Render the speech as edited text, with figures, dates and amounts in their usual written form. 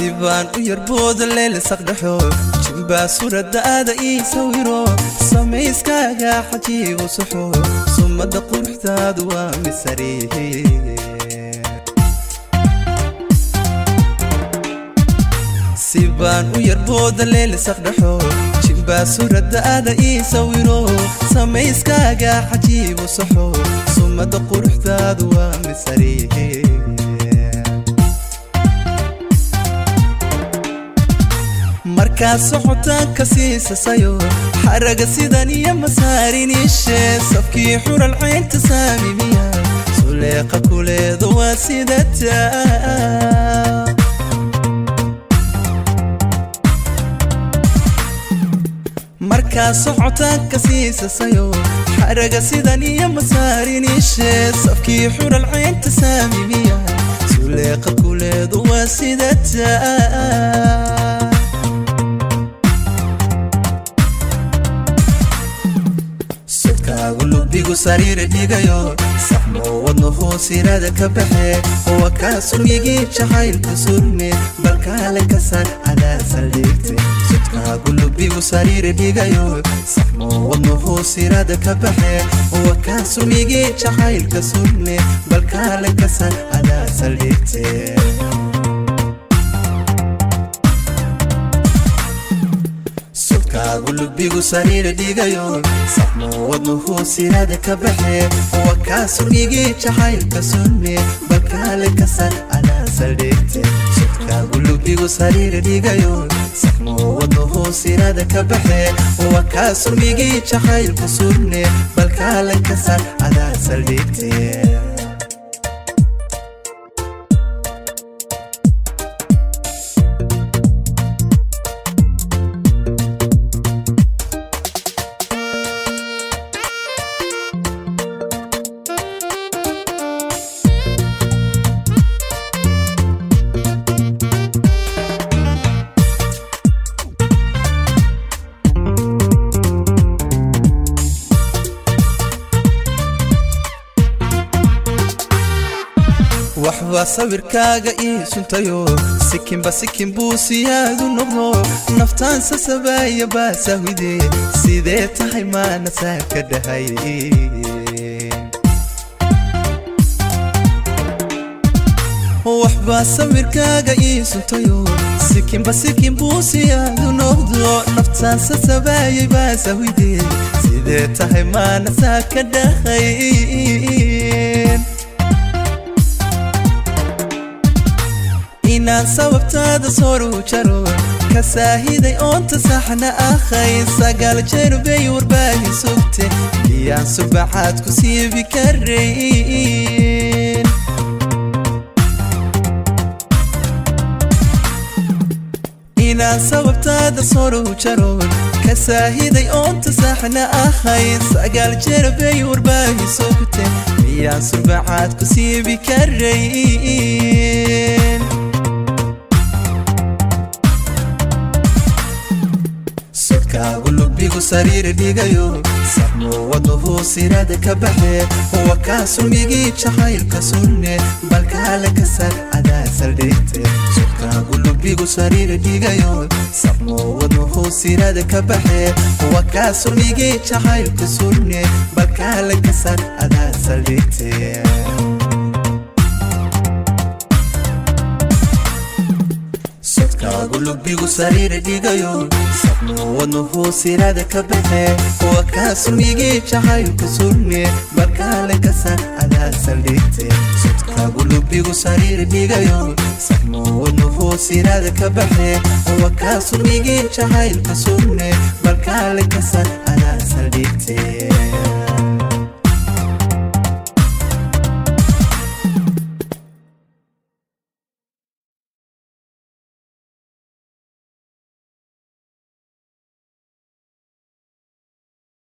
Sibaan u yarbooda leelisaqdhaxo, jimbaa suuradaada ii sawiro, samayskaaga xajiibu saxo, sumada quruxdaadu waa misariihi. Sibaan u yarbooda leelisaqdhaxo, jimbaa suuradaada ii sawiro, samayskaaga xajiibu saxo, sumada quruxdaadu waa misariihi. Markaa socotaanka siisasayo, xaraga sidan iyo masaarin ishe, safkii xural caynta saamimiya, suleeqa kuleedu waa sidata. Markaa socotaanka siisasayo, xaraga sidan iyo masaarin ishe, safkii xural caynta saamimiya, suleeqa kuleedu waa sidata. Sudkaagu lubigu sariira dhigayo, saxmo wadnuhu sirada ka baxe, waa kaa sulmigii jacaylka surme, balkaale ka saar adaa saldhigte. Sudkaagu lubigu sariira dhigayo, saxmo wadnuhu sirada ka baxe, waa kaa sulmigii jacaylka surme, balkaale ka saar adaa saldhigte. Sudkaagu lubigu sariira dhigayo, saxmo wadnuhu sirada ka baxe, waa kaa sulmigii jacaylka surme, balkaale ka saar adaa saldhigte. Sudkaagu lubigu sariira dhigayo, saxmo wadnuhu sirada ka baxe, waa kaa sulmigii jacaylka surme, balkaale ka saar adaa saldhigte. Waxbaa sawirkaaga ii suntayo, sikinba sikin buu siyaadu noqdo, naftaan sasabaaya baasahwide, sidee tahay maana saa ka dhahay. Waxbaa sawirkaaga ii suntayo, sikinba sikin buu siyaadu noqdo, naftaan sasabaayay baasahwide, sidee tahay maana saa ka dhahay. Inaan sababtaada sooru jaro, ka saahiday oonta saxna akhay, 9 jeer bay warbaahin sugte, iyaan subaxaad ku siibi karayn. Inaan sababtaada sooru jaro, ka saahiday oonta saxna akhay, 9 jeer bay warbaahin sugte, miyaan subaxaad ku siibi karayn. Sudkaagu lubigu sariira dhigayo, saxmo wadnuhu sirada ka baxe, waa kaa sulmigii jacaylka surne, balkaale ka saar adaa saldhigte. Sudkaagu lubigu sariira dhigayo, saxmo wadnuhu sirada ka baxe, waa kaa sulmigii jacaylka surne, balkaale ka saar adaa saldhigte. Sudkaagu lubigu sariira dhigayo, saxmo wadnuhu sirada ka baxe, waa kaa sulmigii jacaylka surme, balkaale ka saar adaa saldhigte. Sudkaagu lubigu sariira dhigayo, saxmo wadnuhu sirada ka baxe, waa kaa sulmigii jacaylka surme, balkaale ka saar adaa saldhigte.